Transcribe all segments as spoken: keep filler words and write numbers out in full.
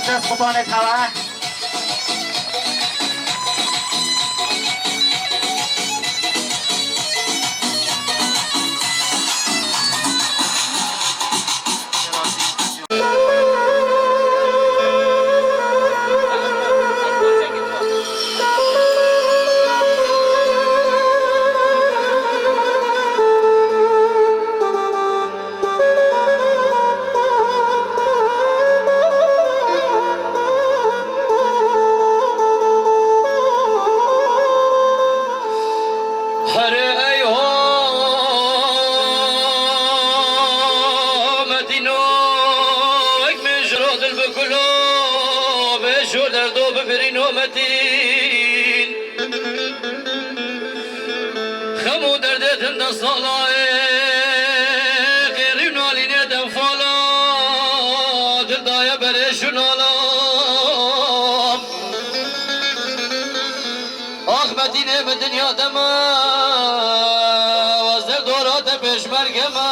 Dest qubanê xewe. Here ey ho Medîno, wek min ji ro dil bi gulo, bi şûr derdo bibirîno Medîn. Xem û derdê din de sala ê, qêrî û nalînê dem fala, dil daye berê şûnala. Ax Medînê min dinya de me, wezir dora te pêşmerge me.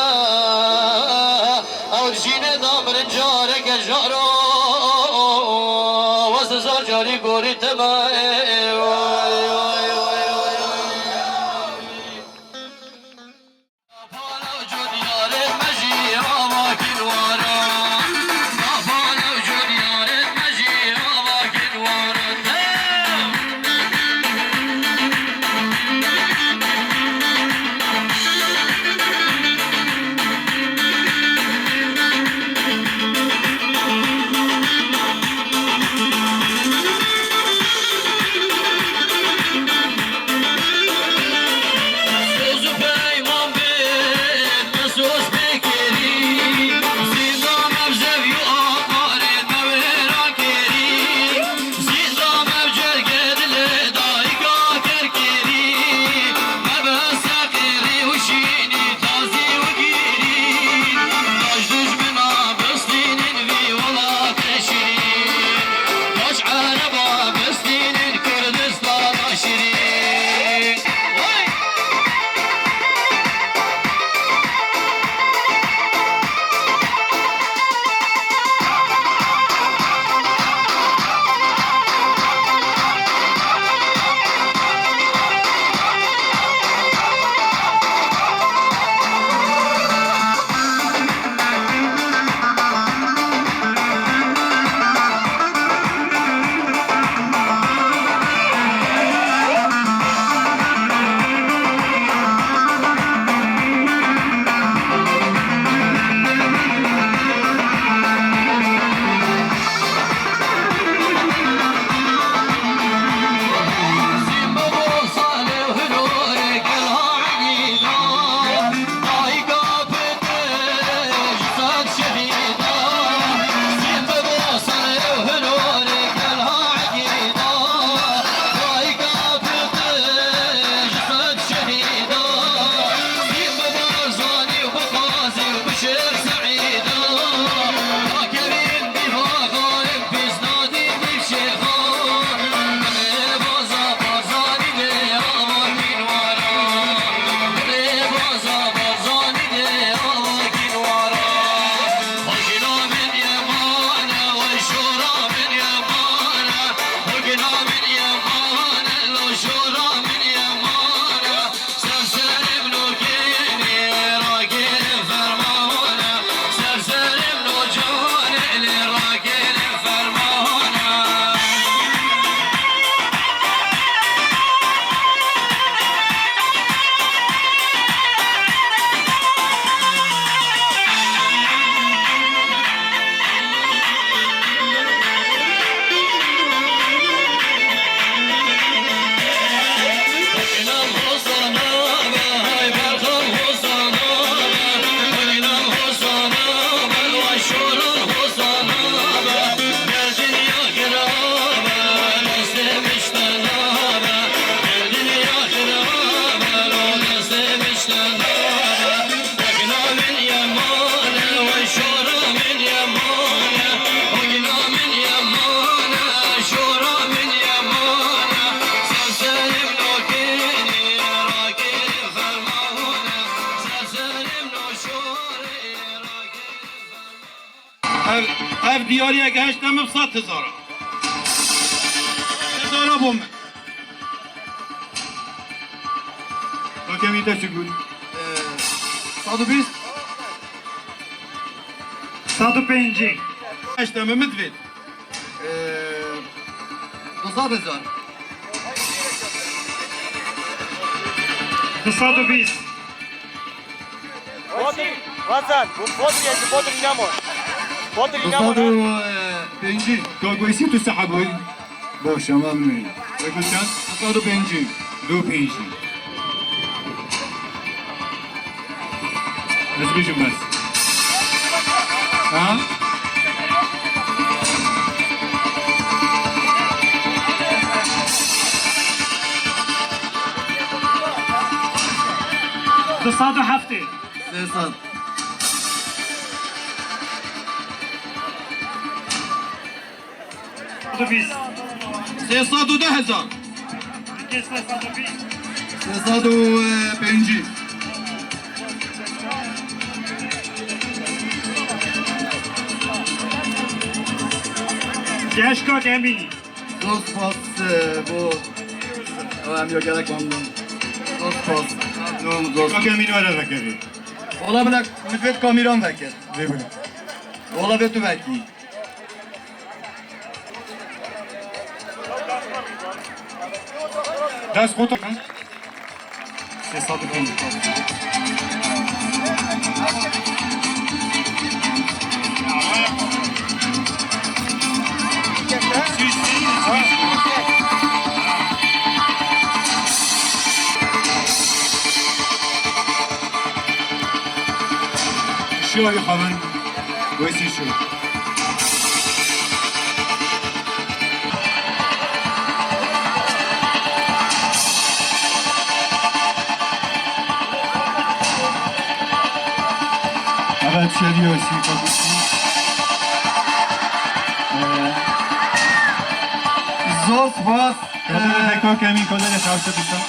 Ew jînê da mirin careke jaro, wez hezar carî gorî te me. Diyariyeke heşte min sed hezar a. Hezara bo min. Rakemî te çi got? Ee, sed û bîst. Sed û pêncî. Heşte min min divêt. Ee, du sed hezar. Du sed û bîst. Botir, Hasan, bu Botir geldi, Botir inanma. Botir inanma. Du sed û pêncî. Ka goysî tu seheb bûyî. Baş, tamam mı? Peki sen? Du sed û pêncî. Du pêncî. Ez bijim bes. Ha? Du sed û heftê. Sê sed. Sê sed û bîst. Sê sed û deh hezar. Sê sed û bîst. Sê sed û pêncî. Geşka Gemî. Zor spas, e, bo, e, em ya gerek memnun. Zor spas. Zor, zor. Geşka Gemî were vekevî. Ola bila, min vêt kamîran vekir. Vê bile. Ola vê tu vekî. Dest xwe to. Sê sed û pêncî. Şiyo xavan, wesî şiyo. Evet, şeviyo sî, kakuşî. Ee, zor spas. Ee, Peko kemî kolere tavsiye tutan.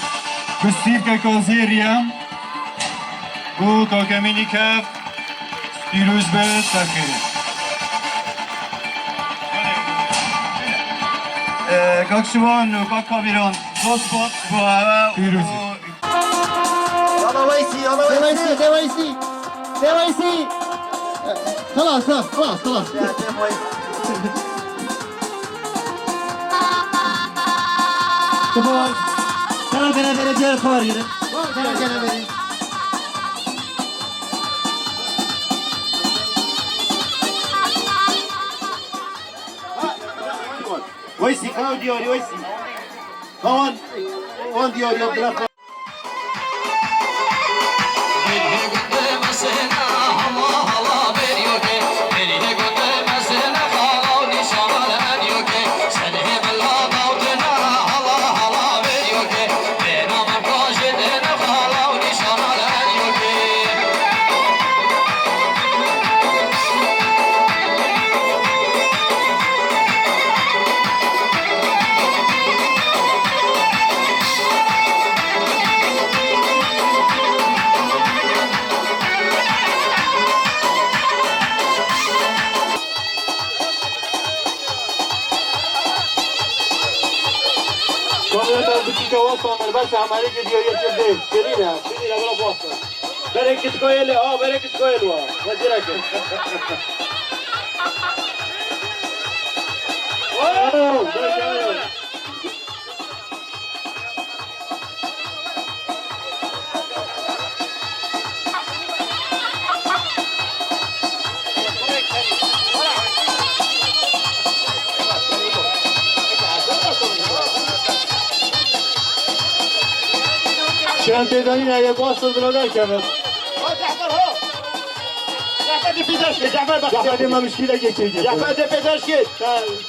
Bi sîvkeka zêrî em. Bû kakemînî kev, pîroz be, serxêrê. Ee, kak Şivan û kak Kamîran, zor spas bo eve û Pîroz. Yala Weysî, yala Weysî. De Weysî, de Weysî. Xelas, xelas, xelas, xelas. Ya, de Weysî. Tamam. Tamam, gene vereceğiz, tamam, yürü. Tamam, gene vereyim. Weysî, kaw diyarî, Weysî. Kawan, wan diyarî, Abdullah. Kamera biçîka wasa me, bes emelê ke diyo yeke bê. Şirîne, şirîne, bira wasa. Berê kitkoyê lê, a, berê kitkoyê lê wa. Wezîra ke. Wow, bravo. Şen têdanî ne, yê bastır birader kevin. Cafer, ho! Cafer de pêdaş ke, Cafer bak. Cafer de me muşkîle geçecek. Cafer de pêdaş ke.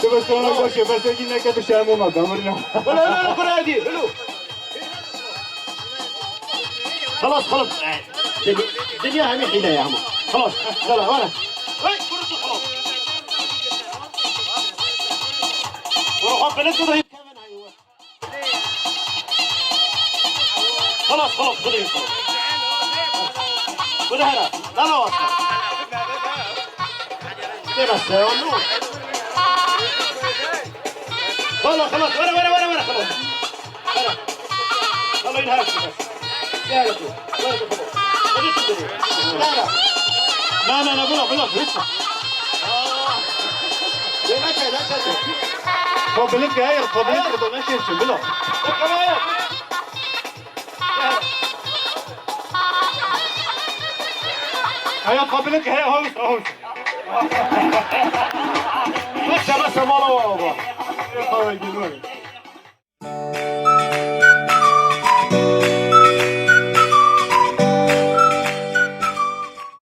Tu bes ona boş ver, bes yine ke tu şermo ma, gamur ne. Öyle, öyle, öyle, kuraydı, öyle. Xelas, xelas. Dinya hemî hîle ya hemû. Xelas, xelas, were. Hey, kurutu xelas. Were, xwe qelet kede. Xelas, xelas, xelas. Xwedê here. Dana wasa. Tê bes, ya, no. Valla xelas, were, were, were, were, xelas. Were. Valla in her şey. Gel, gel. Were, were, were. Hadi siz de. Gel, gel. Na, na, na, bila, bila, bila. Aa. Ne, ne, ne, ne, ne? Kabilik ya, ya, kabilik ya, ne şey için, bila. Bak, bak, bak. Aya, kabilik he, havuz, havuz. Bas, bas, bas, baba. Baba, gülüyor.